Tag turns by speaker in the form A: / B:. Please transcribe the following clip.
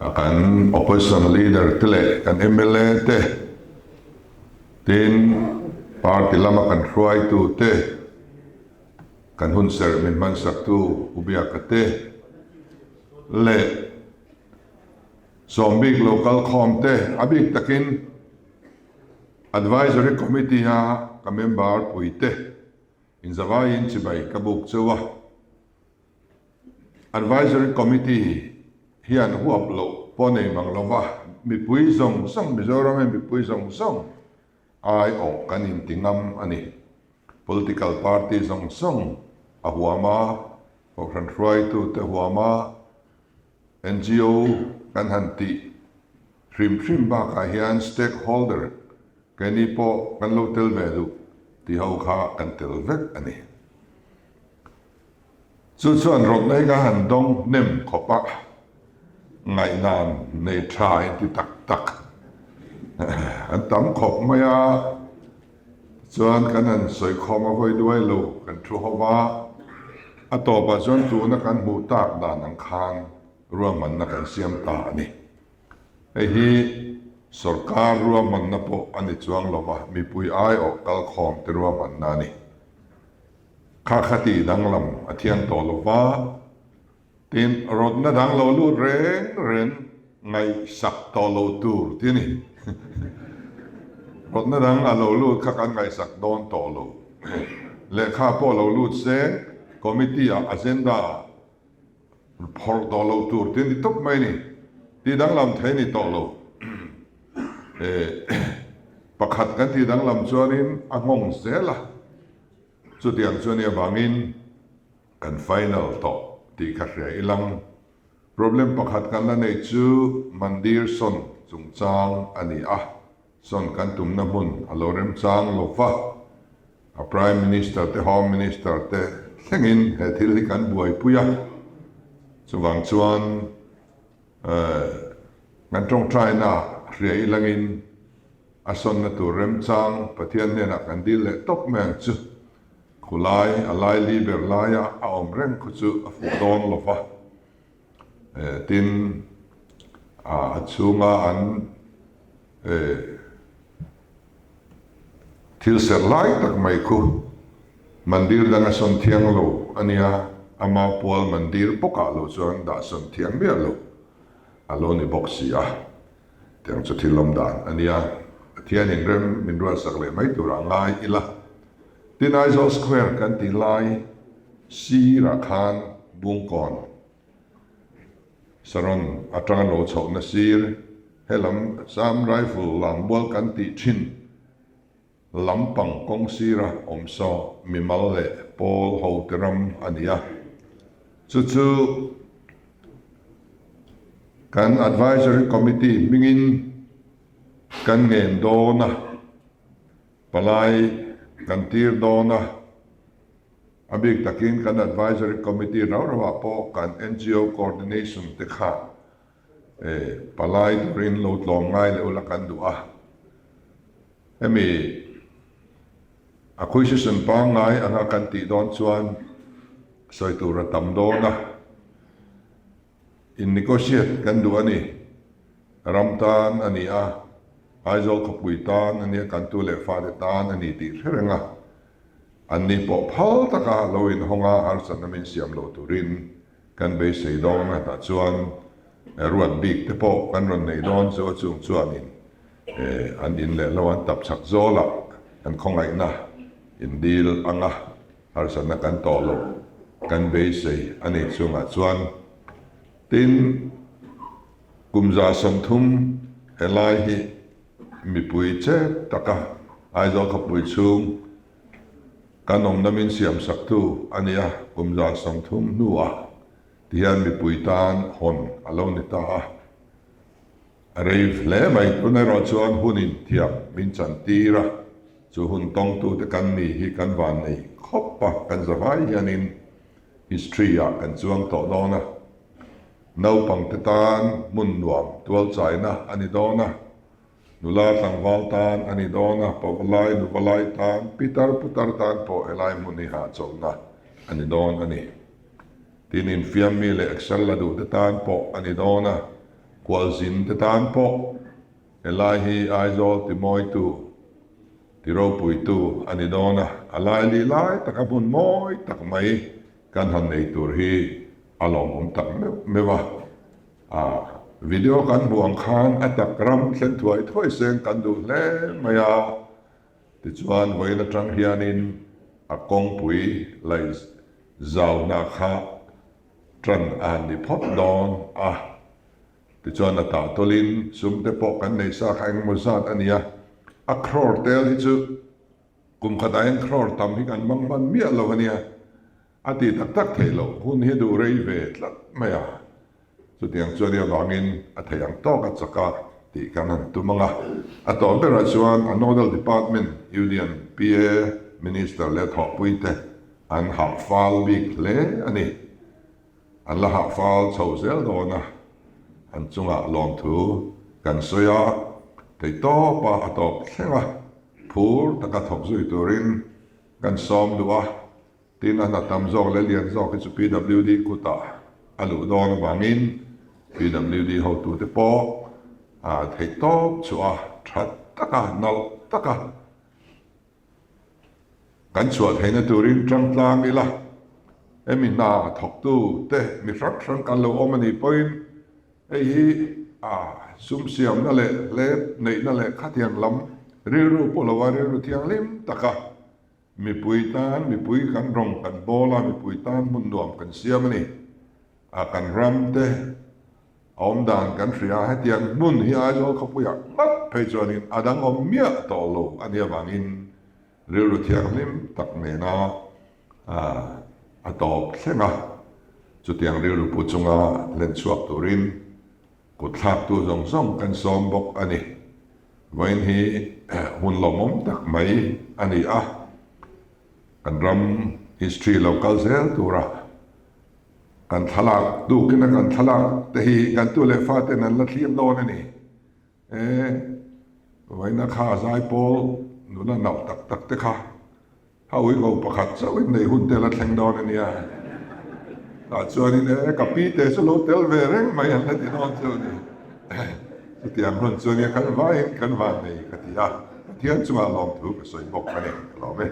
A: Kan opposition leader te leh kan mla te, tin party lama kan hruaitu te, kan hunserh min hmansaktu Pu Biaka te leh sawmbik lo kalkhawm te a bik takin Advisory Committee a ka member puite inzavaiin chibai ka buk cheu a. Advisory Committee hian huap loh pawh nei mang lova, mipui zawng zawng, Mizoram hian mipui zawng zawng aiawh kan inti ngam a ni. Political party zawng zawng a huam a, Kohhran hruaitute huam a, NGO kan han tih hrim hrim bakah hian stakeholder keini pawh kan lo tel ve duh tih ho kha kan tel vek a ni. Chu chuan rawtna hi ka han dawng hnem khawp a, ngaihdan nei tha inti tak tak an tam khawp mai a, tichuan kan han sawi khawm a vawi duai lo kan thu ho va, a tawpah chuan tuna kan hmuh tak dan ang khan ruahmanna kan siam ta a ni. Hei hi sorkar ruahmanna pawh a ni chuang lo va, mipui aiawh kalkhawm te ruahmanna a ni. Kha kha tih danglam a thiang tawh lo va, tin rawtna dang lo lut reng reng ngaihsak tawh lo tur ti a ni. Rawtna dang a lo lut kha kan ngaihsak dawn tawh lo. Lehkha pawh lo lut se committee ah agenda ah phawrh tawh lo tur ti a ni tawp mai a ni. Tih danglam thei a ni tawh lo. Pakhat kan tih danglam chuanin a nghawng zel a. Chutiang chu ania vangin kan final tawh tih ka hria ilang. Problem pakhat kan la neih chu Mandir sawn chungchang a ni a, sawn kan tumna hmun a lo remchang lo va, a Prime Minister te Home Minister te thlengin he thil hi kan buaipui a, chuvang chuan kan tawngtaina hria ilangin A sawnna tur remchang Pathian hnenah kan dil leh tawp mai ang chu. Khulai a laili ber laia a awm reng khu chu a fuh dawn lo va. Tin, a chhunga an thil serh lai tak mai khu mandir danga sawn thiang lo a nia, ama pual mandir bawkah lo chuan dah sawn thiang miah lo a lo ni bawk si a. Tiang chu thil awm dan a nia, Pathian in rem min ruatsak leh mai turah ngai ila. Tin Aizawl Square kan tih lai sirah khan Bungkawn Saron atanga lo chhohna sir helam Assam Rifle lambual kan tih thin Lampang kawng sira awm saw mimal leh pawl ho te ram a ni a, chu chu kan Advisory Committee hmingin kan ngen dawn a, palai kan tir dawn a, a bik takin kan Advisory Committee rau rauah pawh kan NGO Coordination te kha palai turin lo tlawm ngai leh ula kan duh a. Hemi acquisition pangngai anga kan tih dawn chuan sawi tur a tam dawn a, in negotiate kan duh a ni. Ram tan a ni a, Aizawl khawpui tan a nia, kan tu leh fate tan a ni tih hre reng a, an ni pawh phal taka lo inhawng a, harsatna min siam lo turin Kan beisei dawn a tah chuan ruat bik te pawh kan rawn nei dawn chu a chung chuanin an in leh lo an tap chak zawl a, kan khawngaihna in dil anga harsatna kan tawh loh kan beisei a ni chungah chuan tin kum 30 helai hi mipui chep taka Aizawl khawpui chhung Kan awmna min siamsaktu a nia, kum 30 hnuah tihian mipui tan hawn a lo ni ta a. A rei hle mai, tun erawh chuan hun inthiam min chantir a, chu hun tawngtute kan ni hi kan vannei khawp a, kan zavai hianin history-ah kan chuang tawh dawn a. Naupangte tan hmun nuam tualchaina a ni dawn a. Nula tlangval tan a ni dawn a, pavalai nuvalai tan, pitar putar tan pawh helai hmun hi hahchawlhna a ni dawn a ni. Tin, infiammi leh exer la duhte tan pawh a ni dawn a. Kualzin te tan pawh helai hi Aizawl timawitu, tiropuitu a ni dawn a, a laili lai taka hmun mawi tak mai kan han nei tur hi a lawmawm tak meuh meuh a. A video kan hmuh ang khan a tak ram thlen thuai thuai seng kan duh hle mai a, tichuan vawiin atang hianin a kawngpui laih zauna kha ṭan a han ni phawt dawn a, tichuan a tah tawlhin sum te pawh kan neih sa kha engemaw zat a ni a, a crore tel hi chu kum khatah hian crore tam hi kan hmang hman miah lo a nia, a ti tak tak theih loh hun hi a duh rei ve tlat mai a, chutiang chuan i avangin a theih ang tawk a chak a tih kan han tum ang a, a tawh berah chuan a Nodal Department Union PA Minister leh thawhpuite An hah fal bik hle a ni. An la hah fal chho zel dawn a, an chungah lawmthu kan sawi a, theihtawpa a tawp thleng a, phur taka thawk zui turin kan sawm duh a, tin a hna tam zawk leh lian zawk hi chu PWD kutah a luh dawn avangin PWD hotute pawh theihtawp chhuah a, tha taka, nalh taka Kan chhuah theihna turin tangtlang ila, hemi hna thawktu te mi hrang hrang kan lo awm a nih pawhin hei hi a sum siamna leh hlep neihna leh khatiang lam rilru pawh lova rilru thianghlim taka mipui tan mipui kan rawng kan bawl a, mipui tan hmun nuam kan siam a ni. A kan ram te a awm dan kan hria a, hetiang hmun hi Aizawl khawpuiah ngat phei chuanin a dang awm miah tawh lo a nih avangin rilru thianghlim tak nena a tawp thleng a, chutiang rilru pu chunga hlen chhuak turin kut thlaktu zawng zawng kan sawm bawk a ni. Vawiin hi hun lawmawm tak mai a ni a, kan ram history lo kal zel tura Kan thlalak tukin a kan thlalak te hi kan tu leh fa ten an la thlir dawn a ni. E, vawiina kha zaipawl nula nauh tak tak te kha a uiho pakhat chauhin nei hun te la thleng dawn a nia. Tah chuanin e, ka pi te chu lo tel ve reng mai an la ti dawn chu a ni. Chutiang hun chu ania kan vaiin kan van nei ka ti a, Pathian chungah lawmthu ka sawi bawk a ni, ka lawm e.